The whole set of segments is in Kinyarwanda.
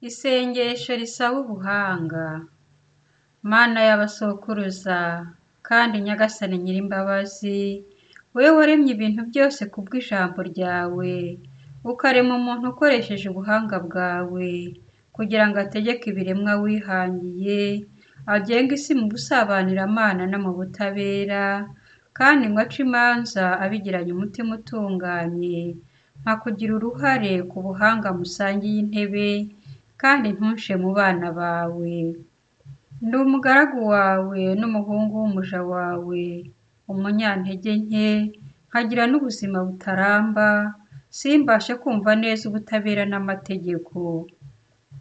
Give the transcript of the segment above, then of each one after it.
Isengesho risaba ubuhanga. Mana y'abasokuruza kandi Nyagasani Nyirimbabazi, wowe waremye ibintu byose kubw'ijambo ryawe, ukarema umuntu ukoresheje ubuhanga bwawe, kugira ngo ategeke ibiremwa wihangiye, agenge isi mu busabaniramana no mu butabera, kandi ngo ace imanza abigiranye umutima utunganye, mpa kugira uruhare ku buhanga musangiye intebe, kandi ntunshe mu bana bawe. Ndi umugaragu wawe n'umuhungu w'umuja wawe, umunyantege nke, nkagira n'ubuzima butaramba, simbashe kumva neza ubutabera n'amategeko.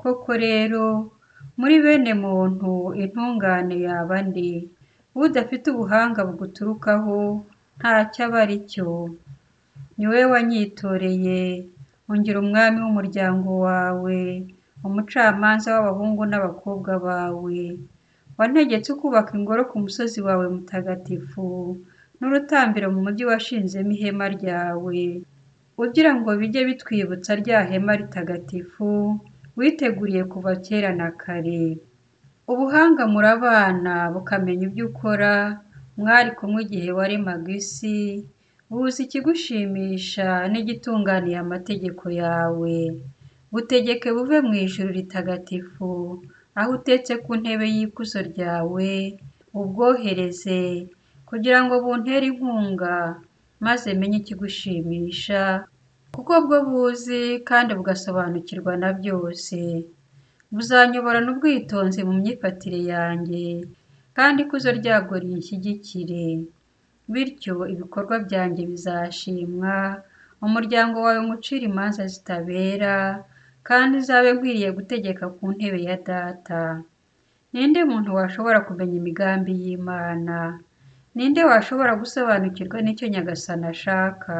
Koko rero, muri bene muntu intungane yaba nde? Udafite ubuhanga buguturukaho ntacyo aba ari cyo. Ni wowe wanyitoreye, ungira umwami w'umuryango wawe, umucamanza w'abahungu n'abakobwa bawe. Wantegetse kubaka ingoro ku musozi wawe mutagatifu, n'urutambiro mu mujyi washinzemo ihema ryawe, ugira ngo bijye bitwibutsa rya hema ritagatifu witeguriye kuva kera na kare. Ubuhanga murabana bukamenya ibyo ukora, mwari kumwe igihe waremaga isi, buzi ikigushimisha n'igitunganiye amategeko yawe. Butegeke buve mu ijuru ritagatifu, aho utetse ku ntebe y'ikuzo ryawe, ubwohereze, kugira ngo buntere inkunga, maze menye ikigushimisha, kuko bwo buzi kandi bugasobanukirwa na byose. Buzanyoborana ubwitonzi mu myifatire yanjye, kandi ikuzo ryabwo rinshyigikire. Bityo ibikorwa byanjye bizashimwa, umuryango wawe ngucire imanza zitabera, kandi nzabe nkwiriye gutegeka ku ntebe ya data. Ninde muntu washobora kumenya imigambi y'Imana? Ninde washobora gusobanukirwa n'icyo Nyagasani ashaka?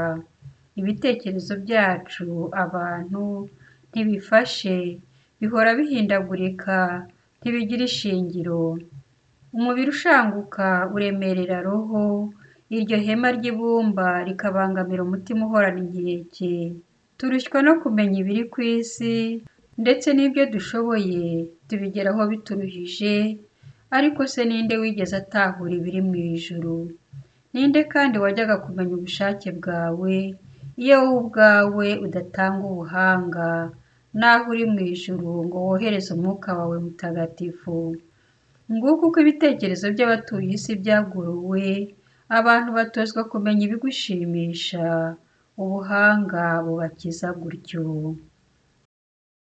Ibitekerezo byacu abantu ntibifashe, bihora bihindagurika, ntibigira ishingiro. Umubiri ushanguka uremerera roho, iryo hema ry'ibumba rikabangamira umutima uhorana inkeke. Turushywa no kumenya ibiri ku isi, ndetse n'ibyo dushoboye tubigeraho bituruhije, ariko se ninde wigeze atahura ibiri mu ijuru? Ninde kandi wajyaga kumenya ubushake bwawe, iyo wowe ubwawe udatanga ubuhanga, naho uri mu ijuru ngo wohereze umwuka wawe mutagatifu? Nguko uko ibitekerezo by'abatuye isi byaguruwe, abantu batozwa kumenya ibigushimisha, ubuhanga bubakiza gutyo.